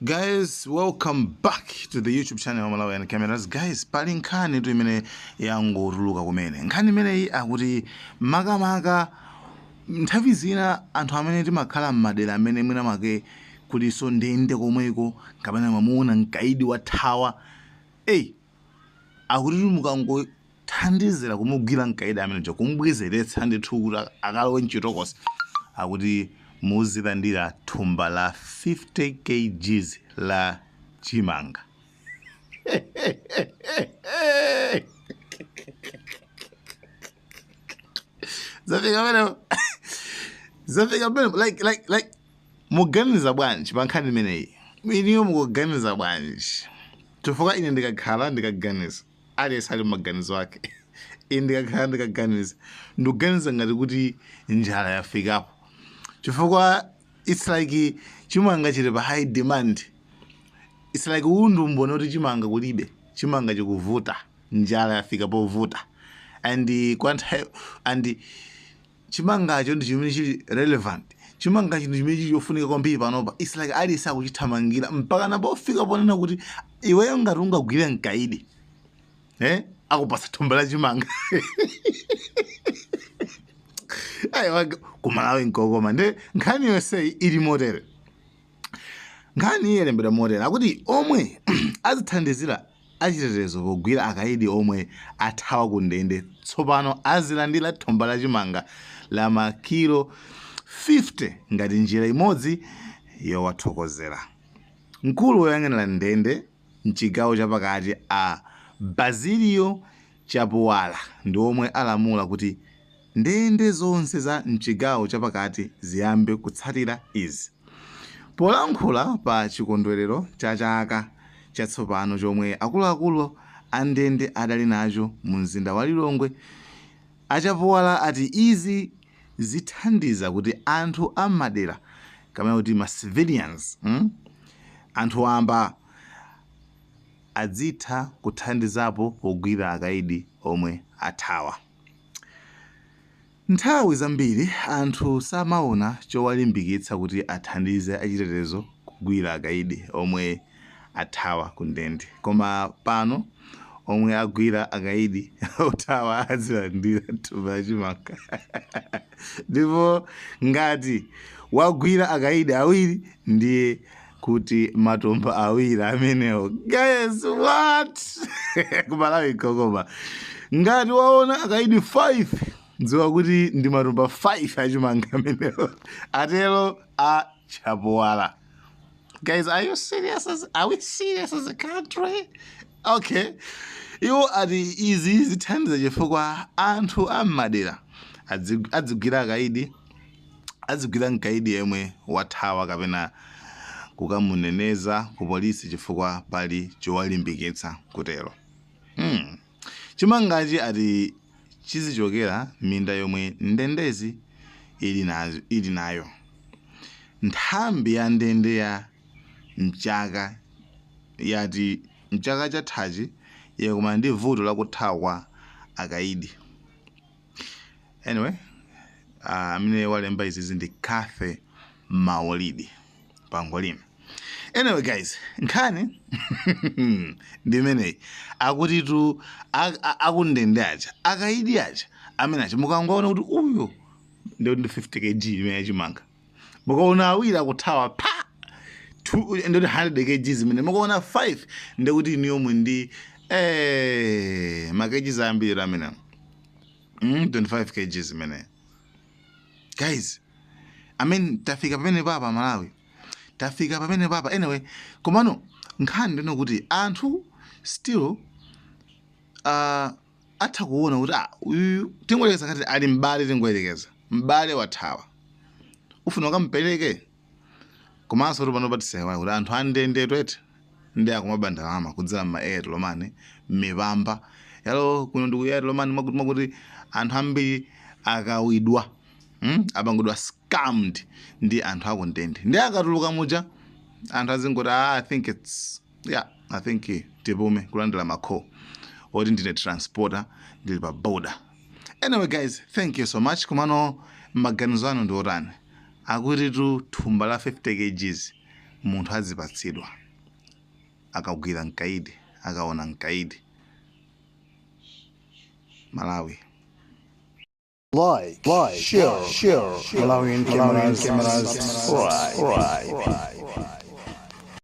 Guys, welcome back to the YouTube channel Malawi and Cameras. Guys, pali nkhani tu imene yangotuluka kumene. Nkhani imeneyi akuti makamaka nthawi zina anthu amene timakhala m'madera amene mwina mwake kuliso ndende komweko kapena mamuona mkaidi wathawa, eyi, akuti mukangothandizira kumugwira mkaidi amene uja, kumubwezeretsa ndithu kuti akalowe mchitokosi, akuti muzilandira thumba la 50 kgs la chimanga. Zafika pamenepo, zafika pamenepo. Like muganiza bwanji pa nkhani imeneyi? Iniyo mukuganiza bwanji? Chifukwa ine ndikakhala ndikaganiza, aliyense ali maganizo ake, ine ndikakhala ndikaganiza, ndikuganiza ngati kuti njala yafikapo, chifukwa it's like chimanga chili pa high demand. It's like uwu ndi umboni kuti chimanga kulibe, chimanga chikuvuta, njala yafika povuta, and kwa nthawi and chimangacho ndi chimene chili relevant, chimangacho ndi chimene chili chofunika kwambiri panopa. It's like aliyense akuchithamangira mpaka napofika ponena kuti iweyo ngati ungagwire mkaidi, akupasa thumba la chimanga. Ayi, kumalawi nkokoma. Nde nkhani yonseyi ili motere, nkhani iyi yalembedwa motere, akuti omwe azithandizira achitetezo pogwira akaidi omwe athawa ku ndende tsopano azilandira thumba la chimanga la makilo 50 ngati njira imodzi yowathokozera. Mkulu woyang'anira ndende mchigawo chapakati a Basilio Chapuwala ndi omwe alamula kuti ndende zonse za mchigawo chapakati ziyambe kutsatira izi. Polankhula pa chikondwerero cha chaka chatsopano chomwe akuluakulu a ndende adali nacho mu mzinda wa Lilongwe, a Chapuwala ati izi zithandiza kuti anthu a m'madera, kapena kuti ma civilians, anthu wamba, adzitha kuthandizapo pogwira akaidi omwe athawa. Nthawi zambiri anthu samaona chowalimbikitsa kuti athandize achitetezo kugwira akaidi omwe athawa ku ndende, koma pano omwe agwira akaidi othawa azilandira thumba la chimanga, ndipo ngati wagwira akaidi awiri ndiye kuti matumba awiri amenewo. Guys, what? Kumalawi kokoma. Ngati waona akaidi 5, dziwa kuti ndi matumba 5 achimanga amenewo, atero a Chapuwala. Guys, are you serious? Are we serious as a country? Okay, iwo ati izi zithandiza chifukwa anthu am'madera adzigwira akaidi, adzigwira mkaidi yemwe wathawa kapena kukamuneneza ku polisi chifukwa pali chowalimbikitsa kutero. Chimangachi ati chizichokera minda yomwe ndendezi ili nayo. Nthambi ya ndende ya mchaka yati mchaka chathachi yakumana ndi vuto lakuthawa kwa akaidi. Anyway, amene walemba izizi ndi Cathy Maulidi Pangolini. Anyway guys, nkhani ndi imeneyi, akutitu akundende aja, akaidi aja amene aja, mukangoona kuti uyo ndi 50 kg imene yachimanga, mukaona awiri akuthawa pa ndikuti 100 kg zimene, mukaona 5 ndikuti iniyo ndi ma kg ambiri amene, 25 kg zimene. Guys, I mean, tafika pamene papa, Malawi tafika pamene papa. Anyway, komano nkhani ndino kuti anthu still atha kuona kuti uyu tingoyerekeza ngati ali mbale, tingoyerekeza mbale wathawa, ufuna ukampereke. Komanso kuti pano patisewa kuti anthu andende twete ndi akumaba ndalama kudzera ma Airtel Money, mipamba yalo kuno ndi ku Airtel Money, mwakuti mwakuti anthu ambiri akawidwa, Apangidwa scammed ndi anthu akundende, ndi akatuluka muja anthu azingoti, "Ah, I think it's, yeah, I think tipume kulandira ma call oti ndine transporter, ndili pa border." Anyway guys, thank you so much. Komano maganizo anu ndi otani? Akuti tu thumba la 50 kgs. Munthu azipatsidwa akagwira mkaidi, akaona mkaidi. Malawi. Like, share, Malawian cameras, subscribe.